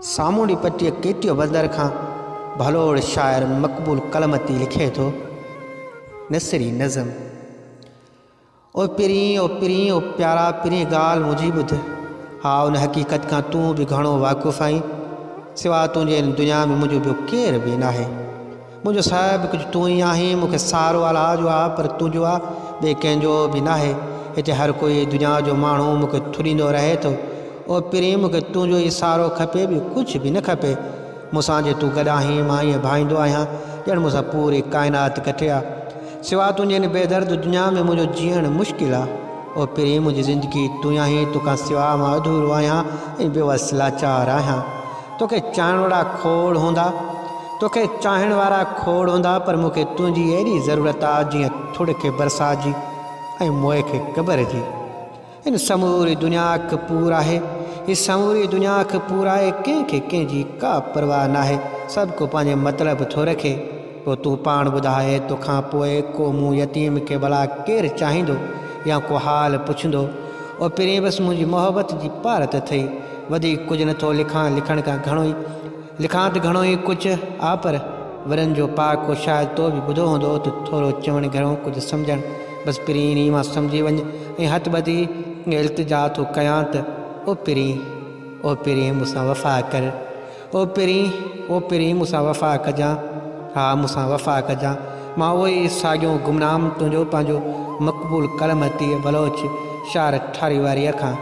سامونڊي پٽيء ڪيٽيو بندر کان ڀلوڙ شاعر مقبول ڪلمتي لکي ٿو، نثري نظم، او پرين، او پرين، او پيارا پرين ڳالهه منهنجي ٻڌ، ها ان حقيقت کان تون به گهڻو واقف آهين، سوا تنهنجي هن دنيا ۾ منهنجو ٻيو ڪير به ناهي. منهنجو سڀ ڪجهه تون ئي آهين، مون کي سهارو الله جو آ پر تنهنجو آ، ٻئي ڪنهن جو به ناهي. هتي هر ڪوئي دنيا جو ماڻهو مون کي ٿڏيندو رهي ٿو. او پرين مون کي تنهنجو ئي سهارو کپي ٻيو ڪجهه به نه کپي. مون سان جي تون گڏ آهين مان ائين ڀائيندو آهيان ڄڻ مون سان پوري ڪائنات ڪٺي آ. سوا تنهنجي هن بي درد دنيا ۾ منهنجو جيئڻ مشڪل آ. او پرين منهنجي زندگي تون ئي آهين، توکان سوا مان اڌورو آهيان ۽ بيوس لاچار آهيان. توکي چاهڻ وارا کوڙ هوندا، توکي چاهڻ وارا کوڙ هوندا پر مون کي تنهنجي ايڏي ضرورت آ جيئن ٿڙ کي برسات جي ۽ موئي کي قبر جي. هن سموري دنيا اک پور آهي، هي سموري دنيا اک پور آهي، ڪنهن کي ڪنهن جي ڪا پرواهه ناهي، سڀ ڪو پنهنجي مطلب ٿو رکي. پوء تون پاڻ ٻڌاء توکان پوء ڪو مون يتيم کي ڀلا ڪير چاهيندو يا ڪو حال پڇندو؟ او پرين بس منهنجي محبت جي پارت اٿئي. وڌيڪ ڪجهه نٿو لکان، لکڻ کان گهڻو ئي لکان ته گهڻو ئي ڪجهه آ پر ورن جو پهاڪو شايد تو به ٻڌو هوندو ته ٿورو چوڻ گهڻو ڪجهه سمجهڻ بس پرين انهي مان سمجهي وڃ ۽ هٿ ٻڌي التجا ٿو ڪيان ته او پرين او پرين مون سان وفا ڪر او پرين او پرين مون سان وفا ڪجان ها مون سان وفا ڪجان مان اهو ئي ساڳيو گمنام تنهنجو پنهنجو مقبول ڪلمتيء بلوچ شهر ٺاري واريء کان.